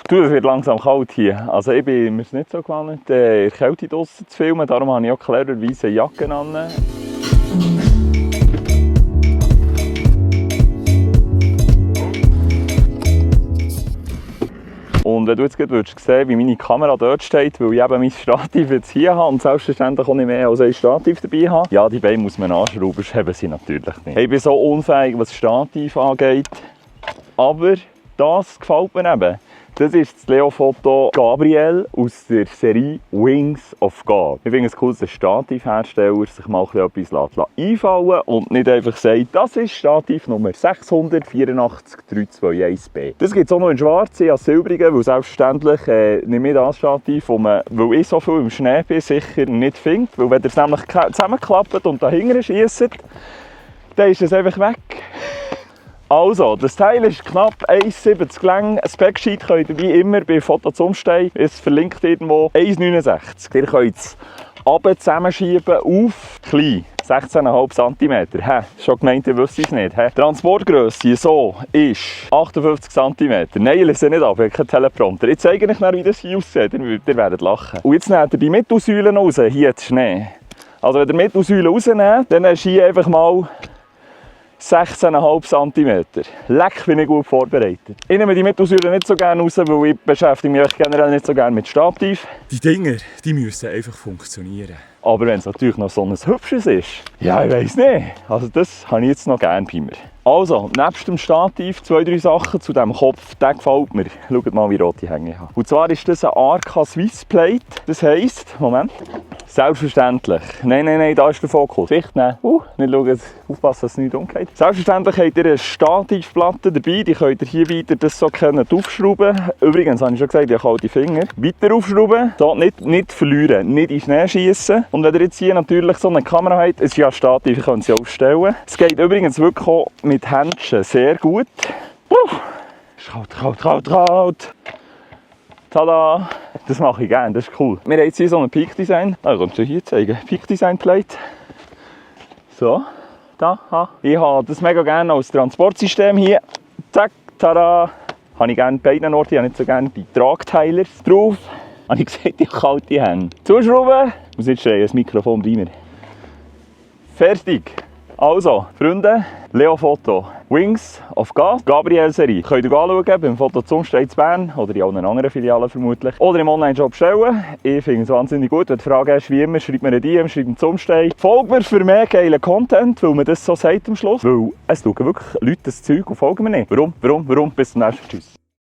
Du, es wird langsam kalt hier. Also ich bin mir nicht so gewohnt, in der Kälte draussen zu filmen. Darum habe ich auch klarerweise Jacken an. Und wenn du jetzt gerade sehen, wie meine Kamera dort steht, weil ich eben mein Stativ jetzt hier habe und selbstverständlich auch nicht mehr als ein Stativ dabei habe. Ja, die Beine muss man anschrauben, sonst haben sie natürlich nicht. Ich bin so unfähig, was Stativ angeht. Aber das gefällt mir eben. Das ist das Leofoto Gabriel aus der Serie Wings of God. Ich finde es cool, dass der Stativhersteller sich mal etwas einfallen lässt und nicht einfach sagt, das ist Stativ Nummer 684-321B. Das gibt es auch noch in schwarz, als silbrige, weil selbstverständlich nehme ich das Stativ, weil ich so viel im Schnee bin, sicher nicht finde. Weil wenn ihr es nämlich zusammenklappt und dahinter schiesst, dann ist es einfach weg. Also, das Teil ist knapp 1,70 lang. Ein Backsheet könnt ihr wie immer bei Foto zum Stein, es verlinkt irgendwo, 1,69. Ihr könnt es runter zusammenschieben auf klein, 16,5 cm. Schon gemeint, ihr wisst es nicht. Transportgrösse so ist 58 cm. Nein, ich lese nicht ab, ich habe keinen Teleprompter. Ich zeige euch nachher, wie das hier aussieht, ihr werdet lachen. Und jetzt nehmt ihr die Mittelsäulen raus, hier jetzt Schnee. Also wenn ihr die Mittelsäulen rausnehmt, dann ist hier einfach mal 16,5 cm. Leck, bin ich gut vorbereitet. Ich nehme die Mittelsäulen nicht so gerne raus, weil ich beschäftige mich generell nicht so gerne mit Stativ. Die Dinger, die müssen einfach funktionieren. Aber wenn es natürlich noch so ein hübsches ist, ja, ich weiss nicht. Also das habe ich jetzt noch gerne bei mir. Also, nebst dem Stativ 2-3 Sachen zu diesem Kopf, der gefällt mir. Schaut mal, wie rot die Hänge ich habe. Und zwar ist das ein Arca Swiss Plate. Das heisst, Moment, selbstverständlich. Nein, da ist der Fokus. Licht nehmen. Nicht schauen, aufpassen, dass es nicht umgeht. Selbstverständlich habt ihr eine Stativplatte dabei. Die könnt ihr hier weiter das so aufschrauben. Übrigens, habe ich schon gesagt, ich habe kalte Finger. Weiter aufschrauben, so nicht verlieren, nicht in Schnee schiessen. Und wenn ihr jetzt hier natürlich so eine Kamera habt, es ist ja Stativ, ich kann sie aufstellen. Es geht übrigens wirklich auch mit Händchen sehr gut. Ist kalt. Tada! Das mache ich gerne, das ist cool. Wir haben jetzt hier so ein Peak Design. Ich kann es hier zeigen. Peak Design Plate. So, da. Ich habe das mega gerne als Transportsystem hier. Zack, tada! Habe ich gerne bei beiden Orten. Ich habe nicht so gerne die Tragteiler drauf. Habe ich gesagt, ich habe kalte Hände. Zuschrauben. Ich muss nicht schreien, das Mikrofon bei mir. Fertig. Also, Freunde, Leofoto Wings of God, Gabriel-Serie. Könnt ihr anschauen, beim Foto zum Stein in Bern oder in allen anderen Filialen vermutlich. Oder im Online-Shop bestellen. Ich finde es wahnsinnig gut. Wenn du Fragen hast, wie immer, schreibt mir eine DM, schreibt mir zum Stein. Folgt mir für mehr geilen Content, weil man das so sagt am Schluss. Weil es schauen wirklich Leute das Zeug und folgen mir nicht. Warum? Bis zum nächsten Mal. Tschüss.